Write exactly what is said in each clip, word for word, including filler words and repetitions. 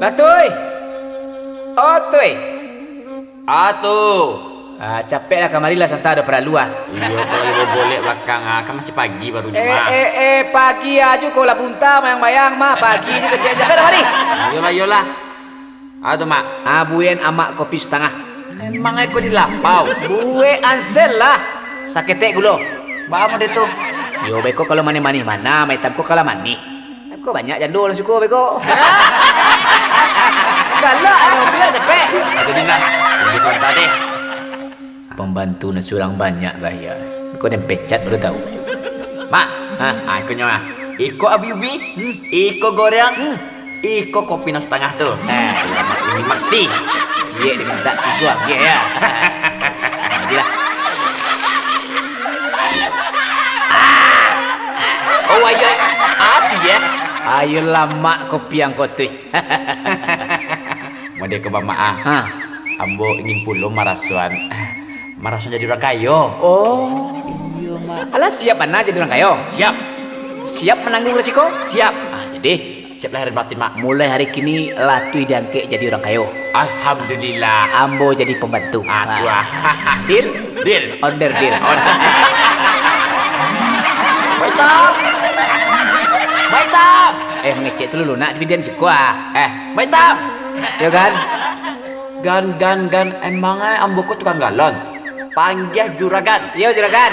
Batui! Otui! Atu! Ah, capeklah kamarilah, santa ado paralu ah. Iyo, kalau lagi bagolek balakang ah, kan masih pagi baru ni, Eh, Mak. eh, eh, pagi aju ko lah bunta bayang-bayang, Mak. Pagi aju kecek aja. Kan, mari. Iyolah, iyolah. Atu, Mak. Ah, buek amak kopi satangah. Memang iko di lapau. Buek ansel lah. Saketek gulo. Baa mode tu? Yo, beko kalau manih-manih bana, maitam ko kalah manih. Ko banyak jando urang suko beko. Galak, ado biar cepek. Jadi nah, tunggu sebentar deh. Pembantu nan surang banyak gaya. Ko den pecat baru tahu. Mak, Ha? ah, iko nyo ah. Iko abi ubi, Hmm. iko goreng, Hmm. iko kopi nan satangah tu. Eh, selamat menikmati. Ciek diminta tigo agiah ya. Jadilah. Oh, ayo. Ati ya. Ayolah, Mak, kopi ang ko tu. Mode ko, Mak, ah. Ha. Ambo ingin pulo marasoan, marasoan jadi urang kayo. Oh. Iyo, Mak. Alah, siap bana jadi urang kayo? Siap. Siap mananggung resiko? Siap. Ah, jadi? Siap lahir batin, Mak. Mulai hari kini, Latuih diangkek jadi urang kayo. Alhamdulillah. Ambo jadi pembantu. Ah, tu ah. Deal? Deal. Onder deal. Onder. Baitam! Baitam! Eh, mangecek tu lulu nak divideoan siko ah. Eh, Baitam! Yo kan? Gan, gan, gan, emang ai ambo ko tukang galon. Panggia juragan. Yo, juragan.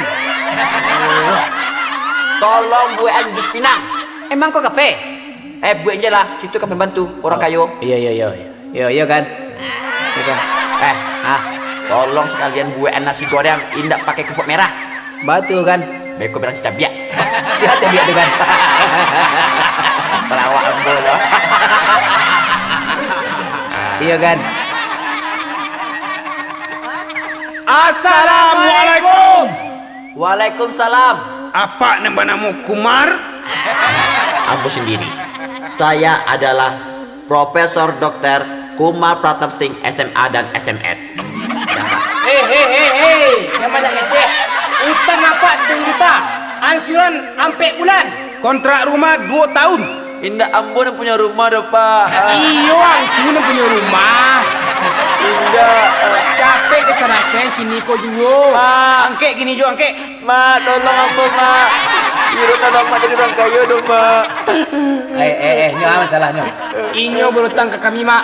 Tolong buekan jus pinang. Emang ko kafe? Eh, buek je lah. Situ kan pembantu, urang kayo. Iyo, iyo, iyo. Iyo, iyo kan? Iyo kan? Eh, Ah, tolong sakalian buekan nasi goreng, indak pakai kerupuk merah. Batua kan? Beko berang si cabiak. Sia cabiak tu kan? Pelawak ambo tu. Iyo kan? Assalamualaikum. Waalaikumsalam. Apak nan banamo Kumar? Ambo sendiri. Saya adalah Profesor Doktor Kumar Pratap Singh S M A dan S M S. Hei, hei, hei, hei, jan banyak ngecek. Utang apak tigo juta, ansuran ampek bulan. Kontrak rumah duo tahun. Indak ambo nan punyo rumah doh, Pak. Iyo, angku nan punyo rumah. Indak. Capek ka salasaian kini ko juo. Pak. Angkek kini juo, angkek. Mak, tolong ambo, Mak. Iyo, tolong Mak jadi urang kayo doh, Mak. Eh, eh, eh, nyo apa salahnyo? Inyo berutang ka kami, Mak.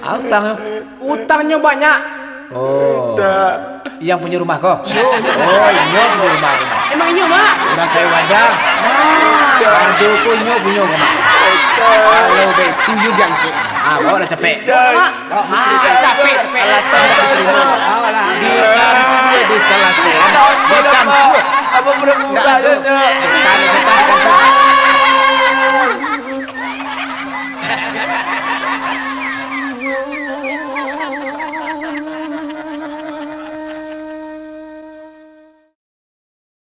Ah, utang nyo? Utangnyo banyak. Oh. Indak. Yang punyo rumah ko? Iyo, inyo. Oh, inyo punyo rumah ko, Mak. Emang inyo, Mak? Urang kayo wadah. Ah. Ado ko inyo punyo ko, Mak. Kalau baitu, iyo diangkek. Ah, bawa lah capek. Indak. Mak. Ah, capek, capek. Alasan tak diterima. Di, di, di salah saya. Di kantor. Apa pernah buka je, Nyo? Setan, setan di kantor.